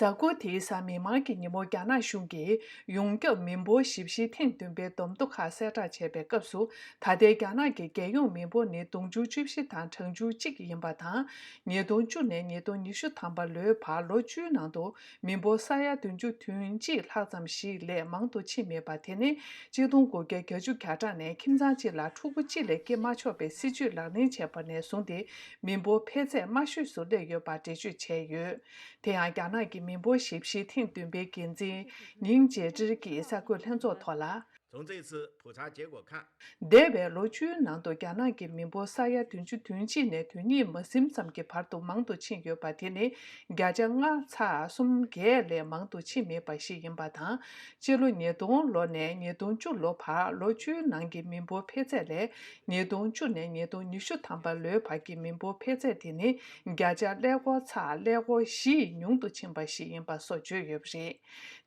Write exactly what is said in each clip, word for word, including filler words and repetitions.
གཟའ་འཁོར་དེའི་གཟའ་མིག་དམར་གྱི་ཉིན་མོ། རྒྱ་ནག་གཞུང་གིས་ཡོངས་ཁྱབ་མི་འབོར་ཞིབ་བཤེར་ཐེངས་བདུན་པའི་བསྡོམས་ཐོ་ཁག་གསལ་བསྒྲགས་བྱས་པའི་སྐབས་སུ། ད་ལྟའི་རྒྱ་ནག་གི་རྒྱལ་ཡོངས་མི་འབོར་ནི་དུང་ཕྱུར་བཅུ་བཞི་དང་གྲངས་ཆུང་གཅིག་ཡིན་པ་དང་། ཉིས་སྟོང་བཅུ་ནས་ཉིས་སྟོང་ཉི་ཤུ་ཐམ་པ་ལོའི་བར་ལོ་བཅུའི་ནང་དུ་མི་འབོར་ས་ཡ་བདུན་ཅུ་དོན་གཅིག་ལྷག་ཙམ་ཞིག་ལས་མང་དུ་ཕྱིན་མེད་པ། དེ་ནི་གཅིག་སྟོང་དགུ་བརྒྱ་གྱ་གྲངས་ནས་ཁྱིམ་ཚང་གཅིག་ལ་ཕྲུ་གུ་གཅིག་ལས་སྐྱེ་མ་ཆོག་པའི་སྲིད་ཇུས་ལག་ལེན་བྱས་པ་ནས་བཟུང་སྟེ། མི་འབོར་འཕེལ་ཚད་དམའ་ཤོས་སུ་སླེབས་ཡོད་པ་འགྲེལ་བརྗོད་བྱས་ཡོད། དེ་ཡང་། རྒྱ་ནག་གི་མི་འབོར་ཞིབ་བཤེར་ཐེངས་བདུན་པའི་འགན་འཛིན་ཉིང་ཅེ་ཀྲི་གིས་གསར་འགོད་ལྷན་ཚོགས་ཐོག་ལ། 从这次普查结果看， འདས་པའི་ལོ་བཅུའི་ནང་དུ་རྒྱ་ནག་གི་མི་འབོར་ས་ཡ་བདུན་ཅུ་དོན་གཅིག་ནས་དོན་གཉིས་མ་ཟིན་ཙམ་གྱི་བར་དུ་མང་དུ་ཕྱིན་ཡོད་པ། དེ་ནི་བརྒྱ་ཆ་ལྔ་ཚེག་གསུམ་བརྒྱད་ལས་མང་དུ་ཕྱིན་མེད་པ་ཞིག་ཡིན་པ་དང་། སྤྱི་ལོ་ཉིས་སྟོང་ལོ་ནས་ཉིས་སྟོང་བཅུ་ལོ་བར་ལོ་བཅུའི་ནང་གི་མི་འབོར་འཕེལ་ཚད་ལས། ཉིས་སྟོང་བཅུ་ནས་ཉིས་སྟོང་ཉི་ཤུ་ཐམ་པ་ལོའི་བར་གྱི་མི་འབོར་འཕེལ་ཚད་དེ་ནི་བརྒྱ་ཆ་ཀླད་ཀོར་ཚེག་ཀླད་ཀོར་བཞི་ཉུང་དུ་ཕྱིན་པ་ཞིག་ཡིན་པ་སོགས་བརྗོད་ཡོད་པ་རེད།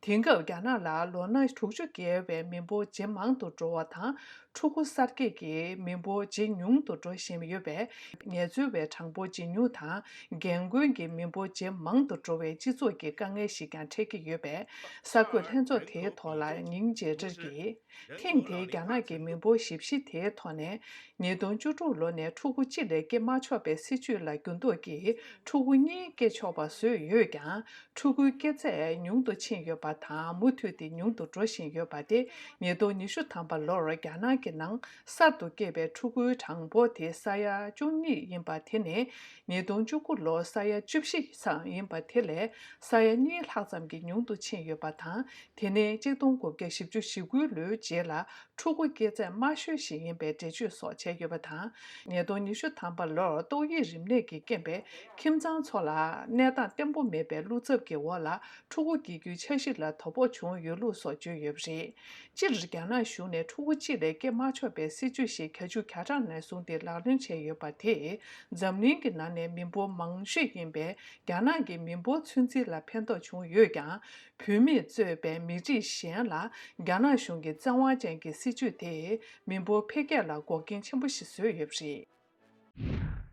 དེང་སྐབས་རྒྱ་ནག་ལ་ལོ་ན་དྲུག་ཅུ་བརྒལ་བའི་མི་འབོར་ཇེ་མང་དུ་འགྲོ་བ་དང་། ཕྲུ་གུ་གསར་སྐྱེས་ཀྱི་མི་འབོར་ཇེ་ཉུང་དུ་འགྲོ་བཞིན་ཡོད་པས། ངལ་རྩོལ་བའི་གྲངས་འབོར་ཇེ་ཉུང་དང་། རྒན་རྒོན་གྱི་མི་འབོར་ཇེ་མང་དུ་འགྲོ་བའི་སྤྱི་ཚོགས་ཀྱི་དཀའ་ངལ་ཞིག་ཀྱང་འཕྲད་ཀྱི་ཡོད་པས། གསར་འགོད་ལྷན་ཚོགས་དེའི་ཐོག་ལ་ཉིང་ཅེ་ཀྲི་གིས། ཐེངས་དེའི་རྒྱ་ནག་གི་མི་འབོར་ཞིབ་བཤེར་དེའི་ཐོག་ནས། ཉིས་སྟོང་བཅུ་དྲུག་ལོ་ནས་ཕྲུ་གུ་གཅིག་ལས་སྐྱེ་མ་ཆོག་པའི་སྲིད་ཇུས་ལ་འགྱུར་ལྡོག་གིས་ཕྲུ་གུ་གཉིས་སྐྱེ་ཆོག་པ་བཟོས་ཡོད་ཀྱང་། ཕྲུ་གུའི་སྐྱེ་ཚད་ཉུང་དུ་ཕྱིན་ཡོད་པ་དང་། མུ་མཐུད་དེ་ཉུང་དུ་འགྲོ་བཞིན་ཡོད་པ་སྟེ། ཉིས་སྟོང་ཉི་ཤུ་ཐམ་པ་ལོར་རྒྱ་ནག་གི་ནང་གསར་དུ་སྐྱེས་པའི་ཕྲུ་གུའི་གྲངས་འབོར་དེ་ས་ཡ་བཅུ་གཉིས་ཡིན་པ། དེ་ནི་ཉིས་སྟོང་བཅུ་དགུ་ལོར་ས་ཡ་བཅུ་བཞི་ཙམ་ཡིན་པ། དེ་ལས་ས་ཡ་གཉིས་ལྷག་ཙམ་གྱིས་ཉུང་དུ་ཕྱིན་ཡོད་པ་དང་། དེ་ནི་གཅིག་སྟོང་དགུ་བརྒྱ་བཞི་བཅུ་ཞེ་དགུའི་ལོའི་རྗེས་ལ་ཕྲུ་གུ་སྐྱེ་ཚད་དམའ་ཤོས་ཤིག་ཡིན་པའི་འགྲེལ་བརྗོད་སོགས་བྱས་ཡོད་པ་དང་། ཉིས་སྟོང་ཉི་ཤུ་ཐམ་པ་ལོར་ཏོག་དབྱིབས་རིམས་ནད་ཀྱི་རྐྱེན་པས་ཁྱིམ་ཚང་ཚོ་ལ་གནས་སྟངས་བརྟན་པོ་མེད་པའི་བློ་འཚབ་ཀྱི་འོག་ལ་ཕྲུ་གུ་སྐྱེ་རྒྱུའི་འཆར་གཞི་ལ་དོ་ཕོག་བྱུང་ཡོད་ལུགས་སོགས་བརྗོད་ཡོད་པ་རེད། སྤྱིར་རྒྱ་ནག་གཞུང་ནས་ཕྲུ་གུ་གཅིག་ལས་སྐྱེ་མ་ཆོག་པའི་སྲིད་ཇུས་ཤིག་བརྒྱད་ཅུ་གྱ་གྲངས་ནས་བཟུང་སྟེ་ལག་ལེན་བྱས་ཡོད་པ་དེས་འཛམ་གླིང་གི་ནང་ནས་མི་འབོར་མང་ཤོས་ཡིན་པའི་རྒྱ་ནག་གི་མི་འབོར་ཚོད་འཛིན་ལ་ཕན་ཐོགས་བྱུང་ཡོད་ཀྱང་། བུད་མེད་གཙོས་པའི་མི་རིགས་གཞན་ལ་རྒྱ་ནག་གཞུང་གི་བཙན་དབང་ཅན་གྱི་སྲིད་ཇུས་དེས་མི་འབོར་འཕེལ་རྒྱས་ལ་འགོག་རྐྱེན་ཆེན་པོ་ཞིག་བཟོས་ཡོད་པ་རེད།